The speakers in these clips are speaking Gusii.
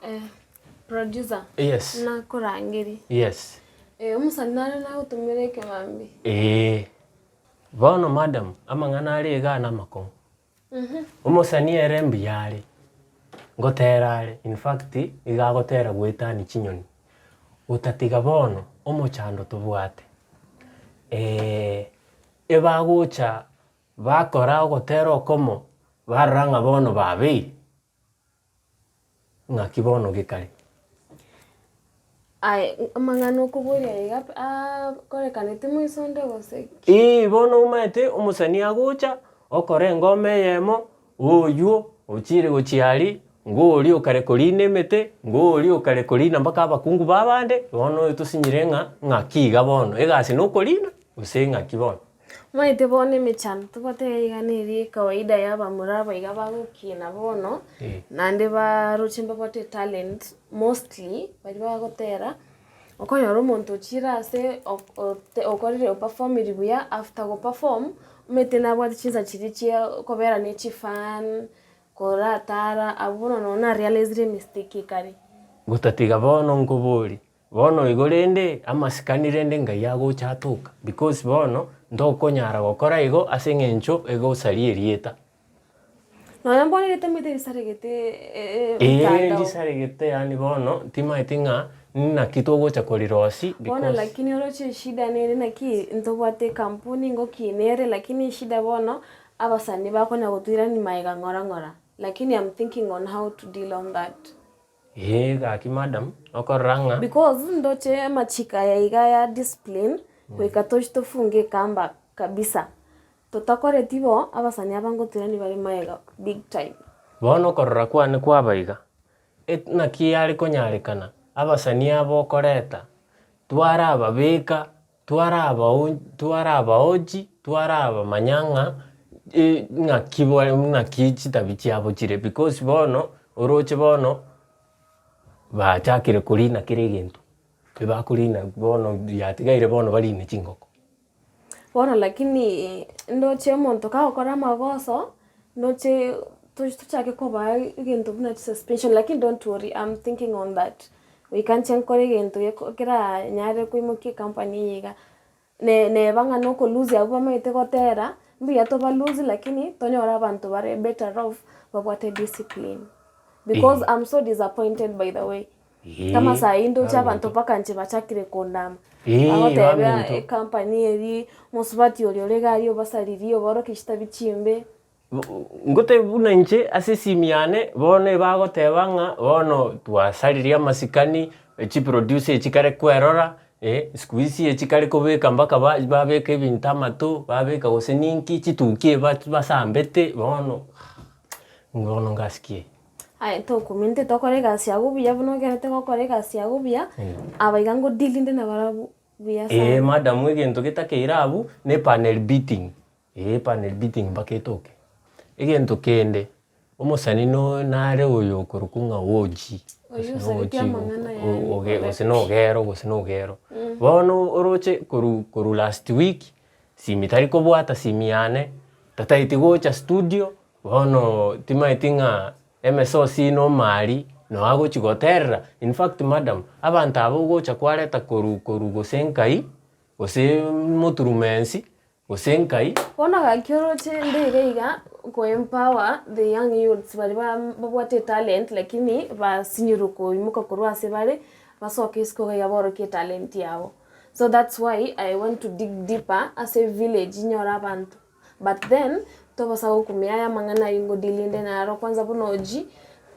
Eh, producer. Yes. Nakorangeria. Yes. Eh, omosani nare nagotomera ekemambia. Eeh. Bono madam, amang'ana are igaa namakong'u. Omosani ere mbuya are, ngotera are, in fact iga agotera goetania chinyoni. Gotatiga bono omochando tobwate, ebagocha bakora ogotera okomo, barora ng'a bono babeire. Ng'aki bono gekare? Aye amang'ana okoboria iga akorekanete moiso onde gose ki? Eeh bono omanyete omosani agocha, okora engoma eyemo, oywo ochire gochia aria, ngoria okare korina emete, ngoria okare korina mpaka abakungu ba abande, bono oyo tosinyire ng'a ng'aki iga bono, egasi nokorina gose ng'aki bono? Omanyete bono emechando tobwate iga iga neri ekawaida ya abamura aba iga bagokina bono, naende baroche mbabwate etalent mostly baria bagotera, okonyora omonto ochire ase okorire operfomiri buya after goperform, omanyete nabwate chinsa chiria chia okobera ne chifan, koratara abwo bono nonye narealizire emistake ekare. Gotatiga bono nkoborie, Bono igo rende, amasikani rende ngai agocha atoka, because bono ntokonyara gokora igo ase eng'encho egosaria erieta. Nonya mbono erieta omanyete risaregete Eeh mtandao. risaregete yaani bono timaeti ng'a naki togocha korirosi Bono because. lakini oroche eshida nere naki ntobwate ekampuni ngokina ere lakini eshida bono abasani bakonya gotoirania magega ng'ora ng'ora lakini am thinking on how to deal on that. Ee gaki madam, okorora ng'a. Because ndoche amachiko aya iga ya discipline goika toche tofunge ekamba kabisa. Totakoreti bo, abasani aba ngotoirania bare magega big time. Bono okorora kwane kwaba iga, naki yare konyarekana abasani aba okoreta, twarababeka Twarabaochi, twarabamanya ng'a ng'aki ng'aki chitabi chiabo chire because bono oroche bono bachakire korina kera egento, ebakorina bono yatigaire bono barine chingoko. Bono lakini ndoche omonto kagokora amagoso, ndoche tochake kobaa egento buna chisuspension lakini don't worry am thinking on that. Goika inche nkore egento geko keranyare koimokia ecompany eye iga, ne neba ng'a nokolusia abwo bamaete gotera, mbuya tobalusie lakini tonyore abanto bare better off babwate discipline. Because I'm so disappointed by the way. Kama saii ndoche abanto mpaka inche bachakire kondama, bagotebia baminto. ecompany eria, omosubati oria ore iga aria obasaririe oborokie chitabi chimbe. Ngotebi buna inche ase esimi yane, bono ebagoteba ng'a bono twasaririe amasikani, chiproducer echi kare kwerora, siku hizi echi kare kobeka mpaka ba babeka ebinto amato, babeka gose ninki, chituki eba basambete, bono bono ngasikie. Aye tokuminte tokore egasi yago buya buna ogenderete gokora egasi yago buya, aba iga ngodeal inde nabarabwo buya sana. Eeh madam egento getakeire abwo, na epanel beating. Ee panel beating mpaka etoke. Egento kende, omosani no nare oyo okorokwa ng'a Oji, Oyio gose na osaretie Oji amang'ana yaani oge correct. gose na Ogero gose na Ogero. Bono oroche korwa korwa last week, simi tari kobwata simi yane, tataeti gocha studio, bono timaeti ng'a emesosi na omari noo agochi goterera. In fact madam, abanto aba ogocha kwareta korwa korwa gose nkai, gose moturumensi, Gose nkai? Bono gaki oroche nde iga iga ko empower the young youths baria ba babwate etalent lakini basinyirwe koimoka korwa ase bare, basoke isiko iga iga baorokie etalent yabo. So that's why I want to dig deeper ase evillage nyore abanto. But then, tobosa gokumia aya amang'ana aywo ngodealinde naro kwanza buna oji,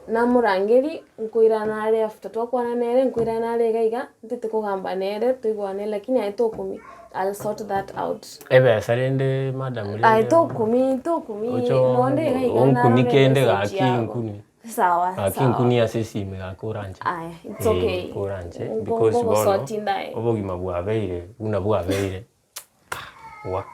Namorangerie, nkoirana are after twakwana nere, nkoirana are iga iga, ntete kogamba nere, toigwane lakini aye tokumia, I'll sort that out. Ebesa rende madam rende Aye tokumia, tokumia, oche nonde iga iga onkuni narora kende emessage gaki yago. nkuni. Sawa, Gaki sawa. nkuni ase esimi gaki oranche. Aya, it's okay. Eh, oranche Nko- because bono nkogosoti ndaye. obogima bwabeire buna bwabeire. Wa.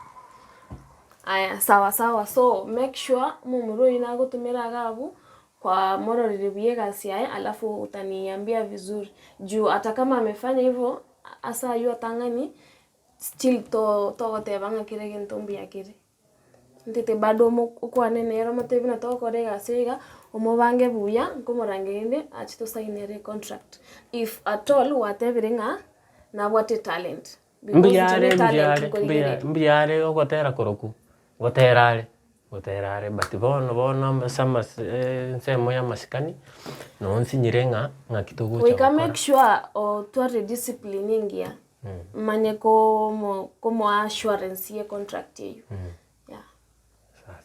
Aya sawa sawa so make sure omomura oyio nagotomera iga abwo kwamororire buya egasi yaye alafu utaniambia vizuri juu ata kama amefanya ivo ase aywo atang'ani still to togoteba ng'a kera egento mbuya kere. Ntete bado omo okwane nere omotebie buna togokora egasi eye iga. Omobange buya, nkomorangeria inde ache tosainere econtract. If at all gwatebire ng'a nabwate etalent, because Mbuya inche are, ne mbuya etalent are, mbuya nkorigereria. mbuya are ogotera korokwo, gotera are, gotera are but bono bono ase amase ensemo ya amasikani, noo nsinyire ng'a ng'aki togocha Goika gokora. make sure otware discipline engiya, omanye komo komoa assurance ye contract eywo, yeah.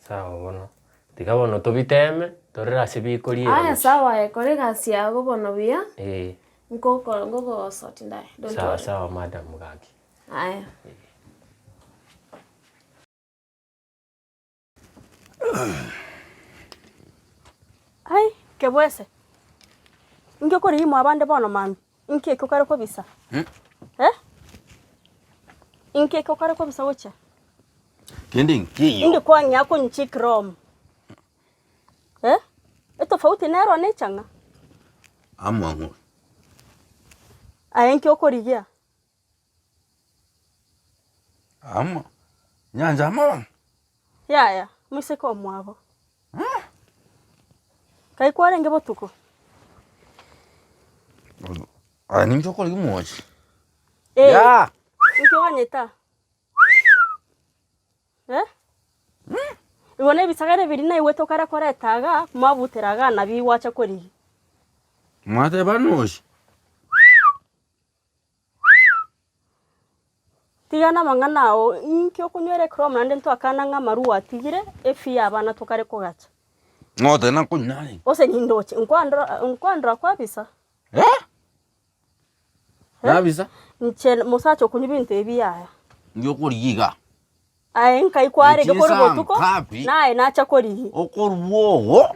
Sawa bono, tiga bono tobiteme, torore ase bikoriera Aya gochia. sawa aye kora egasi yago bono buya, Eh. nkoko nkogosoti ndaye, don't Sawa worry. sawa madam gaki. Aya. Ai, kebwese, inki okorigia mwabande bono mambia? Inki ekio okare kobisa? Eh? Inki ekio okare kobisa gochia? Kende nkiyo. Indi kwang'ea konywa chikromu? Eh? Etofauti nero na echang'a? Amang'u. Aye inki okorigia? Amo, nyancha amabang'a. Yaya, moiseke omwabo. Kai kwarenge botuko? Aye ninki okorigia omochi? Eh, Yaa! inki oganyete? Eh? Igo na ebisagane biria naigwete okare koreta igaa, mwabutera igaa nabio gwacha korigia. Mwateba nochi? Tiga namang'ana ao, inki okonywera ekromo naende ntwakana ng'a amarwa gwatigire, efee ya abana tokare kogacha. Ng'ote nakonywa narenge. Gose nindoche, nkwandora nkwandora kwabisa. Eh? Nabisa? Inche mosacha okonywa ebinto ebi yaya. Inki okorigia iga? Aye nkai kwarenge korwa Echinsa botuko, nkapi? naye nacha korigia. Okorwa ogo,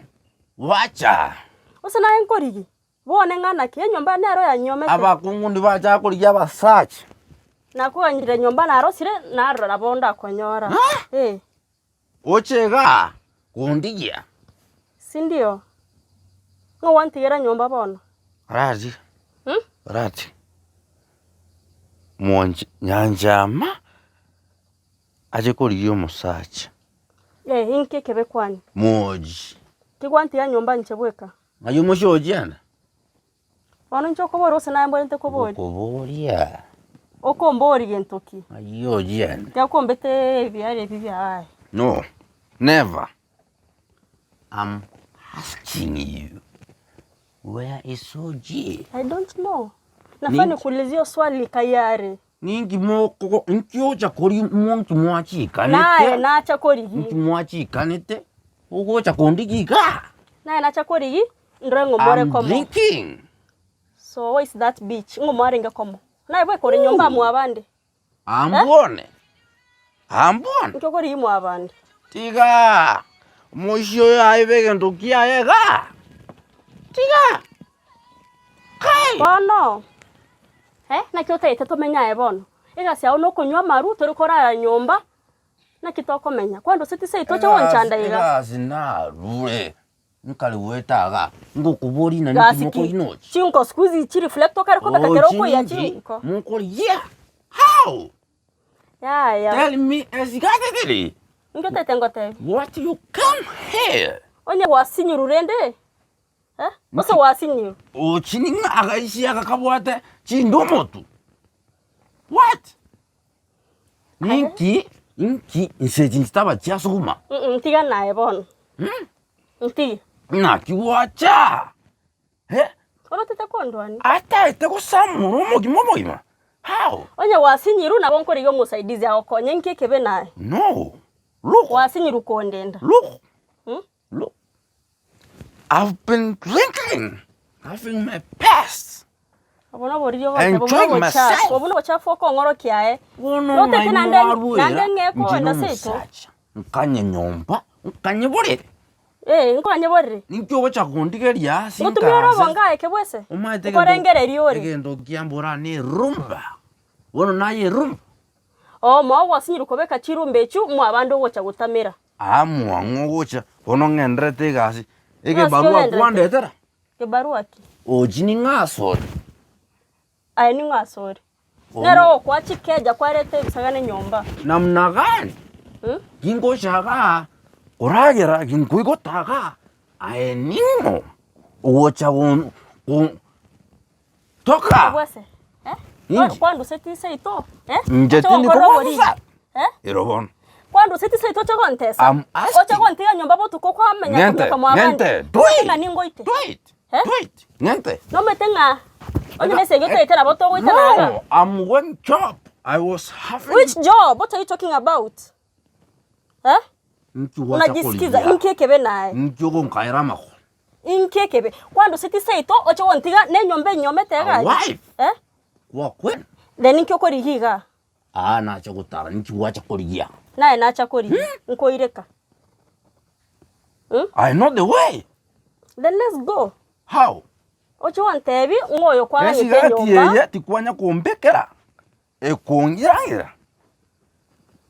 gwacha. Gose naye nkorigia? Bono ing'ana ki? Enyomba nero yanyomete. Abakungu ndibacha korigia abasacha. Nakoganyire nyomba narosire, narora nabo ndakonyora. Eh. Oche igaa kondigia. Sindio? Ng'o gwantigera nyomba bono? Rati, Hmm? rati. Mwanche nyanchama ache korigia omosacha. Eh, inki ekebe kwani? Moji. Tigwantiga nyomba inche bweka. Ng'ai omochie ochienda? Bono inche okobora gose naye mbwenerete koboria? Ngokoboria. Okomboria gento ki? Ng'ai ochienda? Tiga kombete ebiara ebi biaye. No, never. I'm asking you, where is Oji? I don't know. Nafaa nikuulizie hiyo swali kayari. Ninki moko inki ocha kori monki Naye mwachikanete nacha korigi. inki mwachikanete ogocha kondigia igaa Naye nacha korigi ndore ng'o more I'm komo. drinking So where is that bitch? Ng'o mwarenge komo. Naye bweka ore nyomba mwabande. Ambwone ambwone Inki okorigia mwabande? tiga omoisia oyo aibe egento kiaye igaa tiga kai. Bono Eh, naki otagete tomenye aye bono? Egasi yao nokonywa amaru, tori korara nyomba, naki tokomenya? Kwani gose tiseito oche gonchanda iga? Egasi narure, nkare goeta igaa, ngokoboria nani Gasi ki? timokorinochi? Chinko siku hizi chireflector okare kobeka kero okoiya chinko. Mokorigia? How? Yaya. Tell me exactly Inki otagete ngotebie? what you come here. Onye gwasinyirwe rende, Eh? Gose gwasinyirwe? Ochi ning'o agaisia agakabwate chindomotu? What? Ninki inki inse echi nchitaba chiasuguma? Mm, tiga naye bono. Ntige. Naki gwacha? Eh? Orotete kondwania. Ataete gosamora omogima omogima? How? Onye gwasinyirwe nabo nkorigia omosaidizi agokonye inki ekebe naye. No. Look. Gwasinyirwe kondenda. Look. Mm? Look. I've been drinking, having my past. Obwo noboriri ogoteba, obwo Enjoying nobochafu, myself. obwo nobochafu okong'orokia aye. Bono Notete ng'ai naende mwarwera, naende ng'e inche kogenda seito. nomosacha, nkanye nyomba, nkanye borere. Eh, nkanye borere. Ninki ogocha kondigeria ase Ngotumia ore nkaranse? obongo aye kebwese. Omanyete egento Nkorengereria ore. egento kiambora ne erumba, bono naye erumba. Oo, moa gwasinyirwe kobeka chirumba echio, mwabande ogocha gotamera. Aa mwang'u ogocha, bono ng'enderete egasi, Egasi egebarua ogenderete? kwandetera? Gebarua ki? Ochi ning'o asore? Aye ning'o asore? Omo- Nere ogokoa chikeja kwareta ebisagane nyomba. Namna gani? Mm? Gingocha igaa, koragera ginkoigota igaa. Aye ning'o ogocha gon gon toka! Obwase, eh? Inche? Kwanduseti seito, eh? Inche Oche tindi gonkora oboriri, kogosa. eh? Ero bono. Kwanduseti seito oche gontesa. I'm asking. Oche gontiga nyomba botuko kwamenya Ng'ente, kominyoka mwa abande. ng'ente, do it! Ng'a ningoite. Do it! Eh? Do it! Ng'ente. Nomanyete ng'a onye na esegi otaete nabo togoitana iga. No, I'm one job. I was having. Which job? What are you talking about? Eh? Inki gwacha Unajisikiza korigia? inki ekebe naye. Inki ogonkaera amagoro? Inki ekebe. Kwanduseti seito oche gontiga na enyomba enyomete A egari. wife? Eh? Gwakwena? Then inki okorigia igaa? Aa nacha gotara ninki gwacha korigia? Naye nacha korigia. Nkoireka. I know the way. Then let's go. How? Oche gontebi ng'a oyo kwaganyete Esigati enyomba. eye tikwanya kombekera ekong'irang'ira.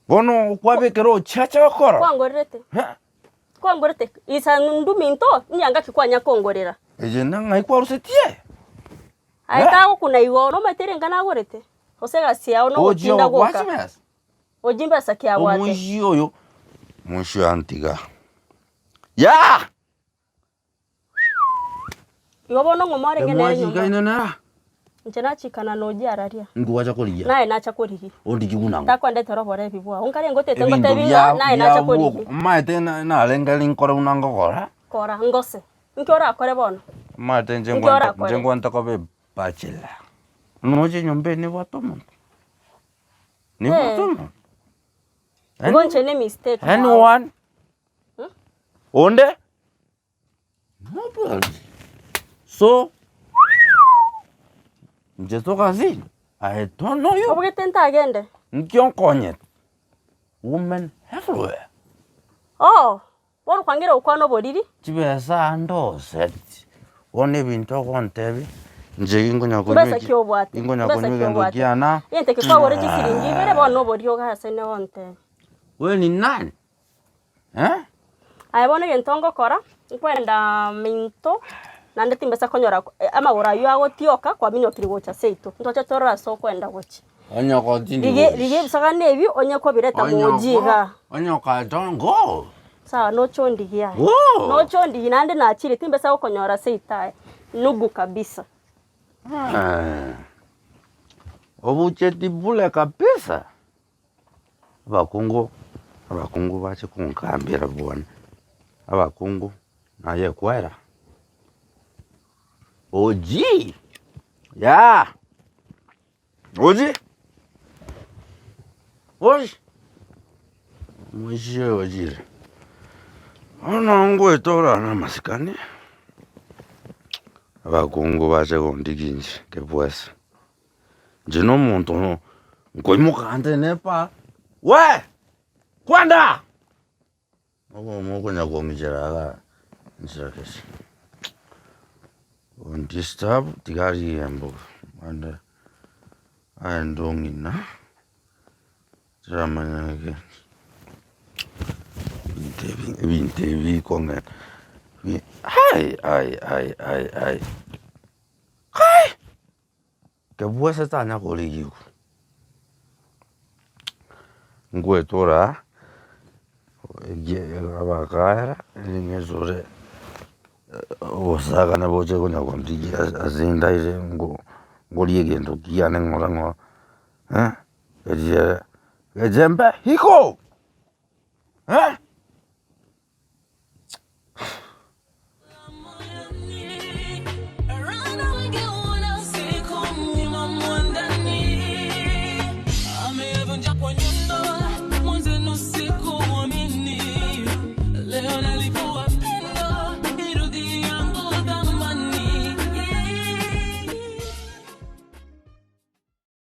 Bono okwabekera ochiacha gokora. Kwangorerete. Ha? Kwangorete isa nduminto inyanga ki kwanya kongorera. Eye nang'ai kwarusetie? Aye tagokuna igo nomanyete ere nagorete gose egasi yao Ochia nogotinda gokwa goka. chibesa. Ojie mbesa ki abwate. Omoisia oyo moisia oyo antiga. Yaa! Igo bono ng'o mwarenge nere nyomba? Emwachikaine nera. Inche nachikana na ojie araria. Nkwacha korigia. Naye nacha korigia. Ondigie buna ng'o? Takwandetera oborebi bwao. Nkare ngotete Ebinto ngotebi ng'a bia naye nacha bia korigia. Omanyete narenge rinkore buna ngokora. Kora, ngose. Inki orakore bono? Omanyete inche Inki ngwante orakore? inche ngwante koba ebachelor. Noche enyomba eye nebwate omonto. Nebwate Eh. omonto. Igo inche ne mistake mwao. Anyone? Onde? Nobody. So, inche tokazini, I don't know you. Obogete ntagende. Nki onkonyete? Women everywhere. Oh, bono kwangire gokwana oboriri. Chibesa ndoseti, bono ebinto ogontebia, inche ginkonya konywa Mbesa eki, ki obwate? ginkonya Mbesa konywa ki egento obwate? kiana. Egento eke kwagora chisiringi ibere bono noboria ogase gontebia. Wewe ni nani? Eh? Aye bono egento ngokora, nkwenda minto, naende timbasa konyora amagoro aywo agotioka kwaminyokire gocha seito, ntoche torore ase okoenda gochia. Onye kotindi Rigia gochi. rigia ebisagane ebio onye kobireta Onye mochie ko- igaa. Onye ka don't go. Sawa noche ondigie aye. Go. Noche ondigie naende nachire timbasa gokonyora seito aye, nugu kabisa. Eh. Obucheti bure kabisa. Abakungu, abakungu bache konkambera bwana, abakungu naye kwera, oji yaa oji oji omoisia oyo ojire, bono ngoetora na amasikani, abakungu bache kondigia inche kebwese. Inche na omonto nkoimoka ande nepa, we! Kwenda! Obomo okonya kong'ichera igaa inchera gese. Ondisturb tiga arigie emboga, ande aende ong'ina, tiramanya gaki ebinto ebi ebinto ebi bikong'eta bi ai ai ai ai ai kai! Kebwese tanya korigigwa, ngwetora abakaera ng'esore obosagane boche konya kondigia ase ndaire ngorie egento kiane ng'ora ng'ora echiere gechembe iko.